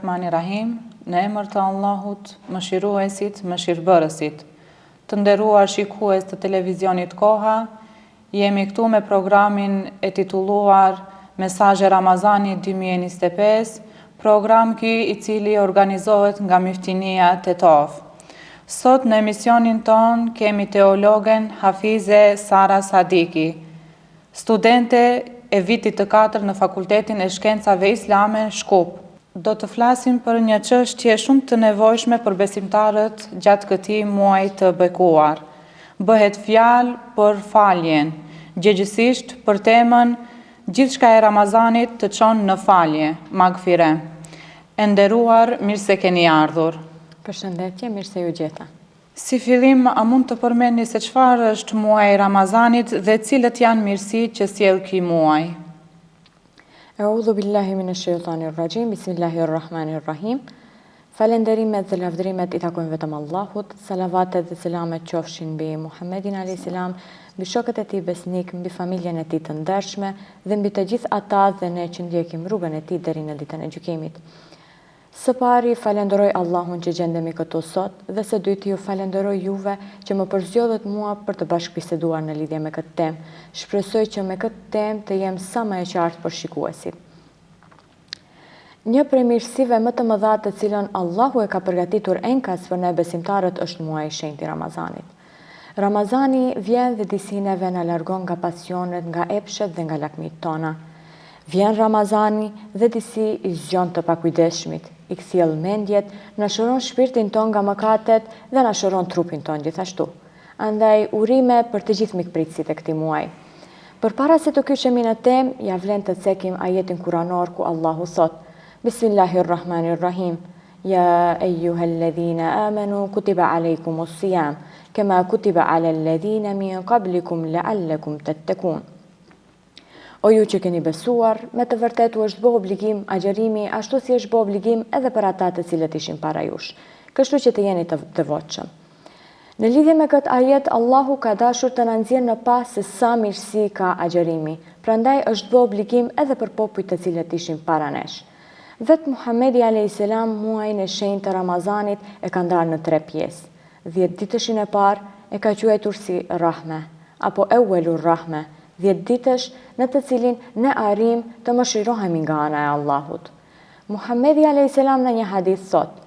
Bismillahirrahmanirrahim, në emër të Allahut, mëshiruesit, mëshirëbërësit. Të nderuar shikues të televizionit Koha, jemi këtu me programin e titulluar Mesazhe Ramazani 2025, program ky i cili organizohet nga Myftinia Tetovë. Sot në emisionin tonë kemi teologen Hafize Sara Sadiki, Studente e vitit të katërt në Fakultetin e Shkencave Islame, Shkup. Do të flasim për një çështje shumë të nevojshme për besimtarët gjatë këtij muaji të bekuar. Bëhet fjalë për faljen, gjegjësisht për temën Gjithçka e Ramazanit të çon në falje, magfire. E nderuar, mirë se keni ardhur. Përshëndetje, mirë se ju gjeta. Si fillim, a mund të përmendni se çfarë është muaji i Ramazanit dhe cilët janë mirësitë që sjell ky muaj? Eudhu billahi mine shejtanir raxhim, bismillahir rahmanir rahim. Falënderimet dhe lavdërimet i takojnë vetëm Allahut, salavatet dhe selamet qofshin mbi Muhammedin alayhis salam, mbi shokët e tij besnikë, mbi familjen e tij të ndershme dhe mbi të gjithë ata dhe ne që ndjekim rrugën e tij deri në ditën e gjykimit. Së pari, falenderoj Allahun që gjendemi këtu sot dhe së dyti ju falenderoj juve që më përzgjodhët mua për të bashkëbiseduar në lidhje me këtë temë. Shpresoj që me këtë temë të jem sa më e qartë për shikuesit. Një prej mirësive më të mëdha të cilën Allahu e ka përgatitur enkas për ne besimtarët është muaji i shenjtë i Ramazanit. Ramazani vjen dhe disi neve na largon nga pasionet, nga epshet dhe nga lakmitë tona. Vjen Ramazani dhe disi i zgjon të pakujdesshmit, i kthjell mendjet, na shëron shpirtin tonë nga mëkatet dhe na shëron trupin tonë gjithashtu. Andaj urime për të gjithë mikpritësit e këtij muaji. Përpara se të kyçemi në temë, ia vlen të cekim ajetin kuranor ku Allahu thotë, Bismillahirrahmanirrahim, Ja ejjuhel-ledhine amenu kutiba alejkumus-sijam, kema kutiba alel-ledhine min kablikum leallekum tettekun. O ju që keni besuar, me të vërtetë u është bo obligim agjërimi ashtu si është bo obligim edhe për ata të cilët ishin para jush, kështu që të jeni të devotshëm. Në lidhje me këtë ajet, Allahu ka dashur të na nxjerrë në pah se sa mirësi ka agjërimi, prandaj është bë obligim edhe për popujt të cilët ishin para nesh. Vetë Muhamedi alejhi selam muajin e shenjtë të Ramazanit e ka ndarë në tre pjesë. Dhjetëditëshin e parë e ka quajtur si Rahme, apo Ewwelur Rahme, dhjetëditësh në të cilin ne arrijmë të mëshirohemi nga ana e Allahut. Muhamedi alejhi selam në një hadith thotë,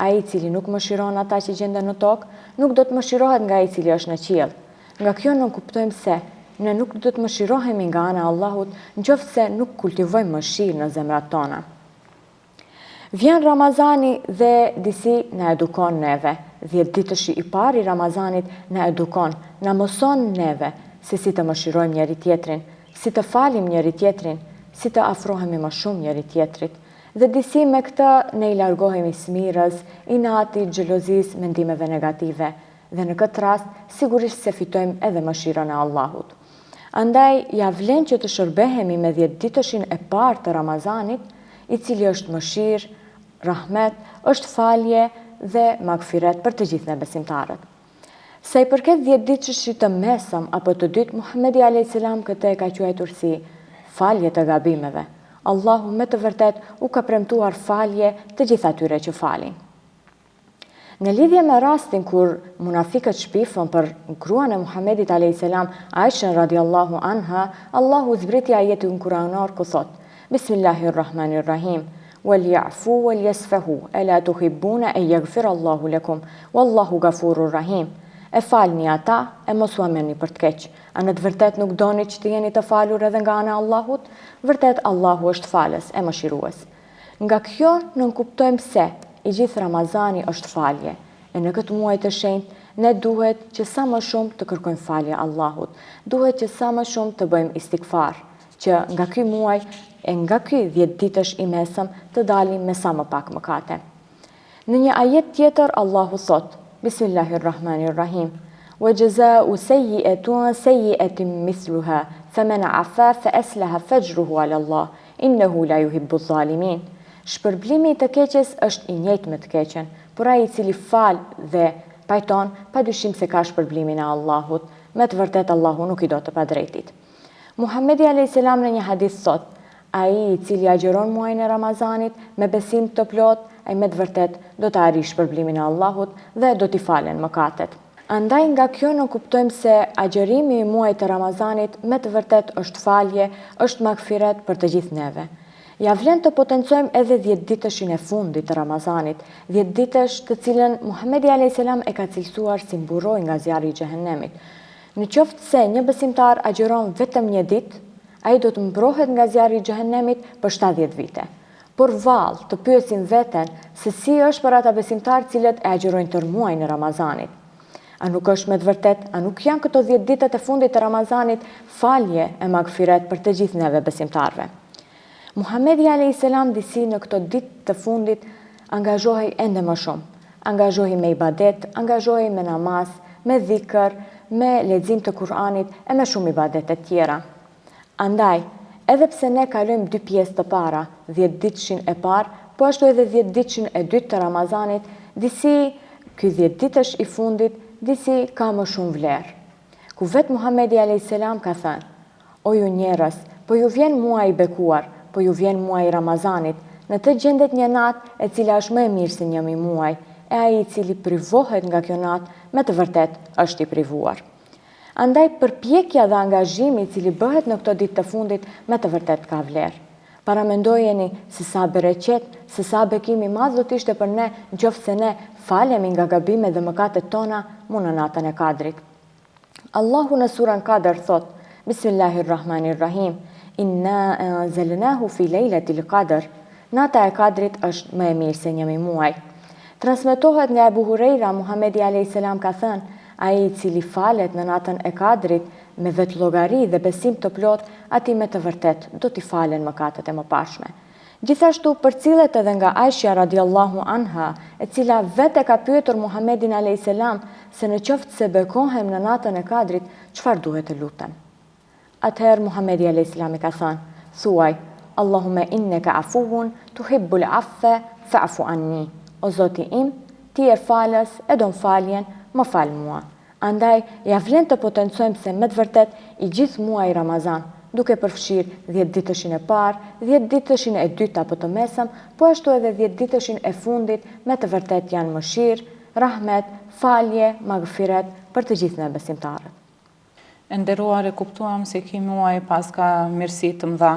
Ai i cili nuk mëshiron ata që gjenden në tokë, nuk do të mëshirohet nga ai i cili është në qiell. Nga kjo nënkuptojmë se, ne nuk do të mëshirohemi nga ana e Allahut nëqoftëse nuk kultivojmë mëshirë në zemrat tona. Vjen Ramazani dhe disi na edukon neve. Dhjetëditëshi i parë i Ramazanit na edukon, na mëson neve se si të mëshirojmë njëri-tjetrin, si të falim njëri-tjetrin, si të afrohemi më shumë njëri-tjetrit. Dhe disi me këtë ne i largohemi smirës, inatit, xhelozisë, mendimeve negative. Dhe në këtë rast, sigurisht se fitojmë edhe mëshirën e Allahut. Andaj, ia vlen që të shërbehemi me dhjetëditëshin e parë të Ramazanit, i cili është mëshirë, rahmet, është falje dhe magfiret për të gjithë ne besimtarët. Sa i përket dhjetëditëshit të mesëm apo të dytë, Muhamedi alejhi selam këtë e ka quajtur si falje të gabimeve. Allahu me të vërtetë u ka premtuar falje të gjithë atyre që falin. Në lidhje me rastin kur munafikët shpifën për gruan e Muhamedit alejhi selam, Aishën radiallahu anha, Allahu zbriti ajetin kuranor ku thotë: Bismillahirrahmanirrahim. Wal ya'fu wal yasfahu ela tuhibbuna en yaghfira Allahu lekum wallahu ghafurur rahim. E falni ata e mos ua merrni për të keq. A në të vërtetë nuk doni që të jeni të falur edhe nga ana e Allahut? Vërtet Allahu është falës e mëshirues. Nga kjo nënkuptojmë se, i gjithë Ramazani është falje, e në këtë muaj të shenjtë ne duhet që sa më shumë të kërkojmë falje Allahut, duhet që sa më shumë të bëjmë istigfar, që nga ky muaj e nga ky dhjetëditësh i mesëm të dalim me sa më pak mëkate. Në një ajet tjetër Allahu thotë, Bismillahirrahmanirrahim, Wa jaza'u sayyi'atin sayyi'atin mithluha, faman 'afa fa aslaha fajruhu 'ala Allah, innehu la yuhibbu adh-dhalimin. Shpërblimi i të keqes është i njëjtë me të keqen, por ai i cili fal dhe pajton, padyshim se ka shpërblimin e Allahut. Me të vërtetë Allahu nuk i do të padrejtit. Muhamedi alejhi selam në një hadith thotë, Ai i cili agjëron muajin e Ramazanit me besim të plotë, ai me të vërtetë do të arrijë shpërblimin e Allahut dhe do t'i falen mëkatet. Andaj nga kjo nënkuptojmë se agjërimi i muajit të Ramazanit me të vërtetë është falje, është magfiret për të gjithë neve. Ia vlen të potencojmë edhe dhjetëditëshin e fundit të Ramazanit, dhjetëditësh të cilën Muhamedi alejhi selam e ka cilësuar si mburojë nga zjarri i Xhehenemit. Në qoftë se një besimtar agjëron vetëm një ditë, ai do të mbrohet nga zjarri i Xhehenemit për 70 vite. Por vallë, të pyesim veten se si është për ata besimtarë të cilët e agjërojnë tërë muajin e Ramazanit. A nuk është me të vërtetë, a nuk janë këto dhjetë ditët e fundit të Ramazanit falje e magfiret për të gjithë neve besimtarëve? Muhamedi alejhi selam disi në këto ditë të fundit angazhohej ende më shumë. Angazhohej me ibadet, angazhohej me namaz, me dhikr, me lexim të Kur'anit e me shumë ibadete tjera. Andaj, edhe pse ne kalojmë dy pjesë të para, dhjetëditëshin e parë, po ashtu edhe dhjetëditëshin e dytë të Ramazanit, disi ky dhjetëditësh i fundit disi ka më shumë vlerë. Ku vetë Muhamedi alejhi selam ka thënë, O ju njerëz, po ju vjen muaji i bekuar, po ju vjen muaji i Ramazanit, në të gjendet një natë e cila është më e mirë se njëmijë muaj, e ai i cili privohet nga kjo natë, me të vërtetë është i privuar. Andaj përpjekja dhe angazhimi i cili bëhet në këto ditë të fundit me të vërtetë ka vlerë. Paramendojeni se sa bereqet, se sa bekim i madh do të ishte për ne në qoftë se ne falemi nga gabimet dhe mëkatet tona mu në natën e Kadrit. Allahu në suren Kadër thotë, Bismillahirrahmanirrahim, Inna anzalnahu fi lejletil Kadër, Nata e Kadrit është më e mirë se njëmijë muaj. Transmetohet nga Ebu Hurejra, Muhamedi alejhi selam ka thënë, Ai i cili falet në natën e Kadrit me vetëllogari dhe besim të plotë, atij me të vërtetë do t'i falen mëkatet e mëparshme. Gjithashtu përcillet edhe nga Aishja radijallahu anha, e cila vetë e ka pyetur Muhamedin alejhi selam se në qoftë se bekohem në natën e Kadrit, çfarë duhet të lutem? Atëherë Muhamedi alejhi selam i ka thënë, Thuaj, Allahumme inneke afuwun tuhibbul affe fa'fu anni, O Zoti im, Ti je falës e don faljen, më fal mua. Andaj, ia vlen të potencojmë se me të vërtetë i gjithë muaji Ramazan, duke përfshirë dhjetëditëshin e parë, dhjetëditëshin e dytë apo të mesëm, po ashtu edhe dhjetëditëshin e fundit me të vërtetë janë mëshirë, rahmet, falje, magfiret për të gjithë ne besimtarët. E nderuar e kuptuam se ky muaj paska mirësi të mëdha.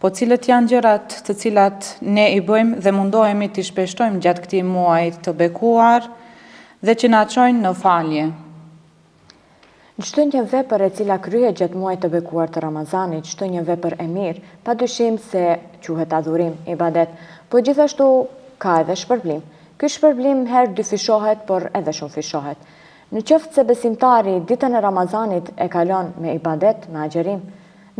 Po cilët janë gjërat të cilat ne i bëjmë dhe mundohemi t'i shpeshtojmë gjatë këtij muaji të bekuar dhe që na çojnë në falje? Çdo një vepër e cila kryhet gjatë muajit të bekuar të Ramazanit, çdo një vepër e mirë, padyshim se quhet adhurim, ibadet, po gjithashtu ka edhe shpërblim. Ky shpërblim herë dyfishohet, por edhe shumëfishohet. Në qoftë se besimtari ditën e Ramazanit e kalon me ibadet, me agjërim,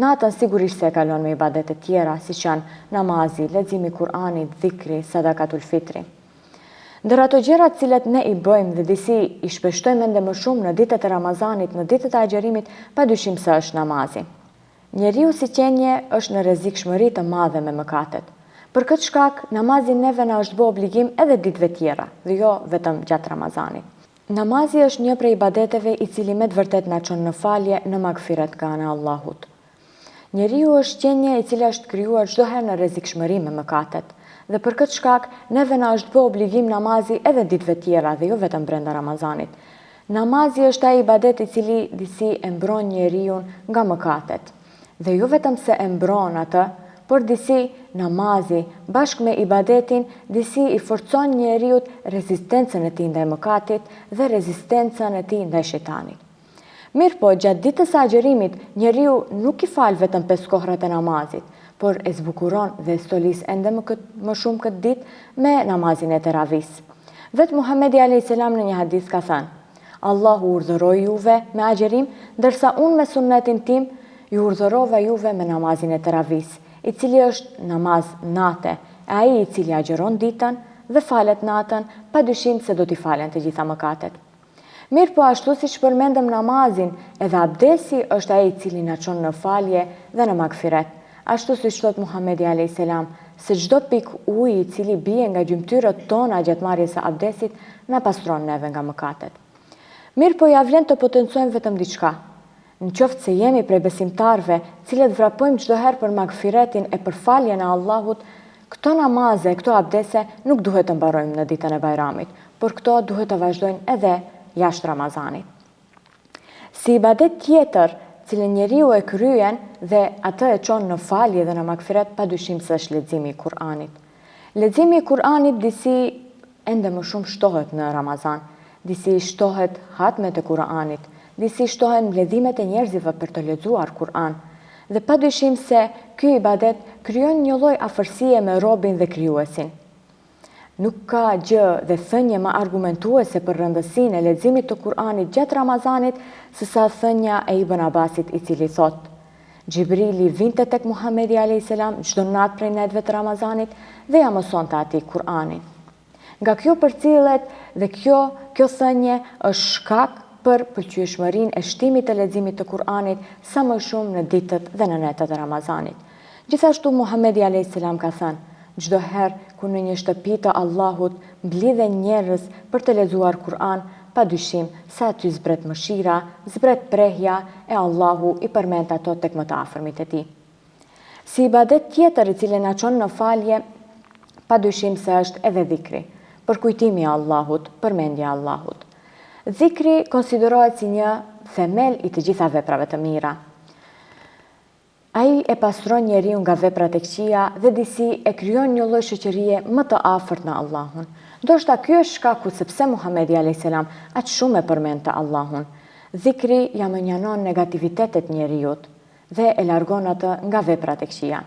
natën sigurisht se e kalon me ibadete tjera, siç janë namazi, leximi i Kur'anit, dhikri, sadakatul fitri. Ndër ato gjëra të cilat ne i bëjmë dhe disi i shpeshtojmë ende më shumë në ditët e Ramazanit, në ditët e agjërimit, padyshim se është namazi. Njeriu si qenie është në rrezikshmëri të madhe me mëkatet. Për këtë shkak, namazi neve na është bë obligim edhe ditëve tjera, dhe jo vetëm gjatë Ramazanit. Namazi është një prej ibadeteve i cili me të vërtetë na çon në falje, në magfiret nga ana e Allahut. Njeriu është qenie e cila është krijuar çdo herë në rrezikshmëri me mëkatet. Dhe për këtë shkak, neve na është bë obligim namazi edhe ditëve tjera dhe jo vetëm brenda Ramazanit. Namazi është ai ibadet i cili disi e mbron njeriun nga mëkatet. Dhe jo vetëm se e mbron atë, por disi namazi, bashkë me ibadetin, disi i forcon njeriut rezistencën e tij ndaj mëkatit dhe rezistencën e tij ndaj shejtanit. Mirëpo, gjatë ditës së agjërimit, njeriu nuk i fal vetëm pesë kohërat e namazit, por e zbukuron dhe e stolis ende më këtë më shumë këtë ditë me namazin e teravisë. Vetë Muhamedi alejhi selam në një hadith ka thënë, Allahu ju urdhëroi juve me agjërim, ndërsa unë me sunnetin tim ju urdhërova juve me namazin e teravisë, i cili është namaz nate, e ai i cili agjëron ditën dhe falet natën, padyshim se do t'i falen të gjitha mëkatet. Mirëpo ashtu siç përmendëm namazin, edhe abdesi është ai i cili na çon në falje dhe në magfiret. Ashtu siç thotë Muhamedi alejhi selam, se çdo pikë uji i cili bie nga gjymtyrët tona gjatë marrjes së abdesit na pastron neve nga mëkatet. Mirëpo ia vlen të potencojmë vetëm diçka. Në qoftë se jemi prej besimtarëve, cilët vrapojmë çdo herë për magfiretin e për faljen e Allahut, këto namaze e këto abdese nuk duhet të mbarojmë në ditën e Bajramit, por këto duhet të vazhdojnë edhe jashtë Ramazanit. Si ibadet tjetër, cilën njeriu e kryen dhe atë e çon në falje dhe në magfiret padyshim se është leximi i Kur'anit. Leximi i Kur'anit disi ende më shumë shtohet në Ramazan, disi shtohet hatmet e Kur'anit, disi shtohen mbledhimet e njerëzive për të lexuar Kur'an. Dhe padyshim se ky ibadet krijon një lloj afërsie me robin dhe Krijuesin. Nuk ka gjë dhe thënie më argumentuese për rëndësinë e leximit të Kur'anit gjatë Ramazanit sesa thënia e Ibën Abasit i cili thotë, Xhibrili vinte tek Muhamedi alejhi selam çdo natë prej netëve të Ramazanit dhe ia mësonte atij Kur'anin. Nga kjo përcillet dhe kjo kjo thënie është shkak për pëlqyeshmërinë e shtimit të leximit të Kur'anit sa më shumë në ditët dhe në netët e Ramazanit. Gjithashtu Muhamedi alejhi selam ka thënë, Çdo herë kur në një shtëpi të Allahut mblidhen njerëz për të lexuar Kur'an, pa dyshim se aty zbret mëshira, zbret prehja e Allahu i përmend ato tek më të afërmit e tij. Si ibadet tjetër i cili na çon në falje, pa dyshim se është edhe dhikri, përkujtimi i Allahut, përmendja e Allahut. Dhikri konsiderohet si një themel i të gjitha veprave të mira. Ai e pastron njeriun nga veprat e këqija dhe disi e krijon një lloj shoqërie më të afërt me Allahun. Ndoshta ky është shkaku se pse Muhamedi alejhi selam aq shumë e përmendte Allahun. Dhikri ia mënjanon negativitetet njeriut dhe e largon atë nga veprat e këqija.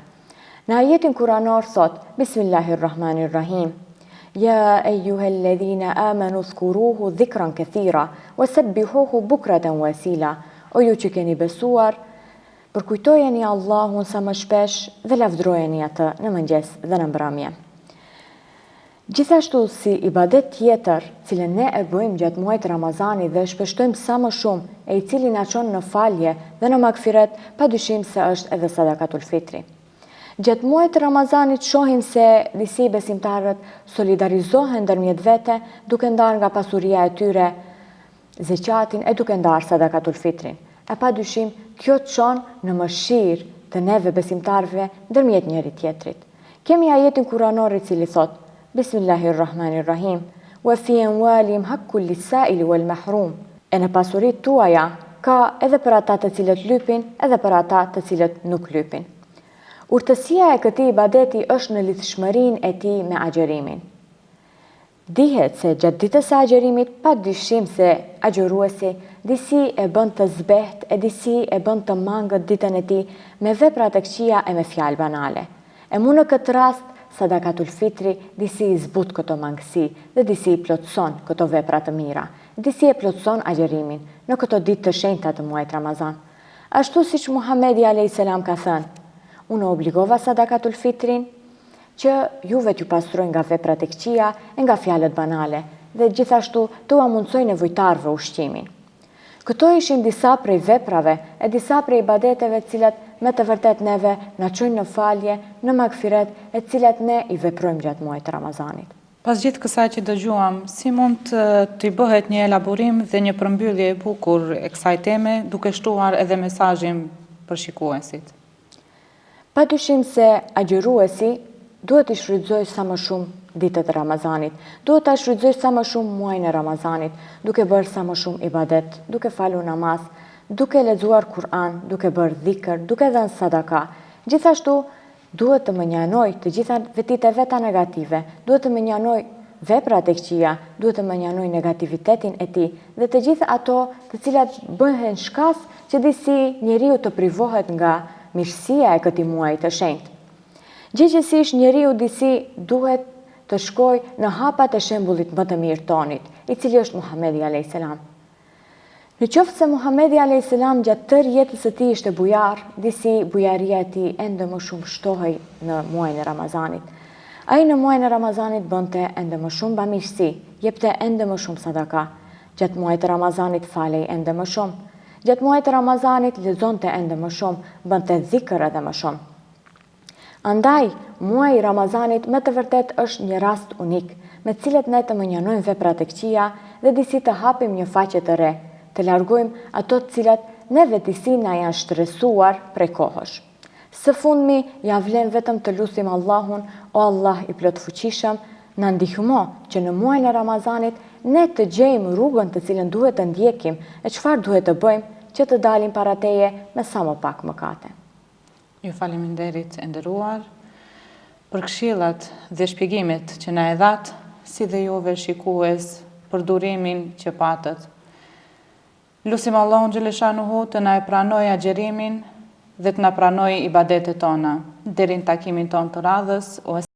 Në ajetin kuranor thotë, Bismillahir-Rahmanir-Rahim, Ja ejuhel-ledhine amenu dhkuruhu dhikran kethira, wa sebbihuhu bukraten wa asila, O ju që keni besuar, Përkujtojeni Allahun sa më shpesh dhe lavdërojeni Atë në mëngjes dhe në mbrëmje. Gjithashtu si ibadet tjetër, cilën ne e bëjmë gjatë muajit të Ramazanit dhe e shpeshtojmë sa më shumë e i cili na çon në falje dhe në magfiret, padyshim se është edhe Sadakatul Fitri. Gjatë muajit të Ramazanit shohim se disi besimtarët solidarizohen ndërmjet vete duke ndarë nga pasuria e tyre zeqatin e duke ndarë sadakatul fitrin. E pa dyshim, kjo çon në mëshirë të neve besimtarëve ndërmjet njëri-tjetrit. Kemi ajetin kuranor i cili thotë, Bismillahir-Rahmanir-Rahim, Wa fi amwalihim haqqun lis-sa'ili wal-mahrum. E në pasuritë tuaja ka edhe për ata të cilët lypin edhe për ata të cilët nuk lypin. Urtësia e këtij ibadeti është në lidhshmërinë e tij me agjërimin. Dihet se gjatë ditës së agjërimit pa dyshim se agjëruesi disi e bën të zbehtë e disi e bën të mangët ditën e tij me vepra të këqija e me fjalë banale. E mu në këtë rast sadakatul fitri disi i zbut këto mangësi dhe disi i plotëson këto vepra të mira, disi e plotëson agjërimin në këto ditë të shenjta të muajit Ramazan. Ashtu siç Muhamedi alejhi selam ka thënë, Unë e obligova sadakatul fitrin, që juve t'ju pastrojë nga veprat e këqija e nga fjalët banale dhe gjithashtu t'ua mundësojë nevojtarëve ushqimin. Këto ishin disa prej veprave e disa prej ibadeteve të cilat me të vërtetë neve na çojnë në falje, në magfiret e të cilat ne i veprojmë gjatë muajit të Ramazanit. Pas gjithë kësaj që dëgjuam, si mund të bëhet një elaborim dhe një përmbyllje e bukur e kësaj teme, duke shtuar edhe mesazhin për shikuesit? Pa dyshim se agjëruesi duhet t'i shfrytëzojë sa më shumë ditët e Ramazanit, duhet ta shfrytëzojë sa më shumë muajin e Ramazanit, duke bërë sa më shumë ibadet, duke falur namaz, duke lexuar Kur'an, duke bërë dhikr, duke dhënë sadaka. Gjithashtu, duhet të mënjanojë të gjitha vetitë e veta negative, duhet të mënjanojë veprat e këqija, duhet të mënjanojë negativitetin e tij dhe të gjitha ato të cilat bëhen shkas që disi njeriu të privohet nga mirësia e këtij muaji të shenjtë. Gjegjësisht njeriu disi duhet të shkojë në hapat e shembullit më të mirë tonit, i cili është Muhamedi alejhi selam. Në qoftë se Muhamedi alejhi selam gjatë tërë jetës së tij ishte bujar, disi bujaria e tij ende më shumë shtohej në muajin e Ramazanit. Ai në muajin e Ramazanit bënte ende më shumë bamirësi, jepte ende më shumë sadaka. Gjatë muajit të Ramazanit falej ende më shumë. Gjatë muajit të Ramazanit lexonte ende më shumë, bënte dhikr edhe më shumë. Andaj, muaji i Ramazanit me të vërtetë është një rast unik, me të cilët ne të mënjanojmë veprat e këqija dhe disi të hapim një faqe të re, të largojmë ato të cilat neve disi na janë shtresuar prej kohësh. Së fundmi, ia vlen vetëm të lusim Allahun, o Allah i plotfuqishëm, na ndihmo që në muajin e Ramazanit ne të gjejmë rrugën të cilën duhet të ndjekim e çfarë duhet të bëjmë që të dalim para Teje me sa më pak mëkate. Ju faleminderit e nderuar për këshillat dhe shpjegimet që na e dhatë, si dhe juve shikues për durimin që patët. Lusim Allahun xheleshanuhu të na e pranojë agjerimin dhe të na pranojë ibadetet tona. Deri në takimin tonë të radhës, u.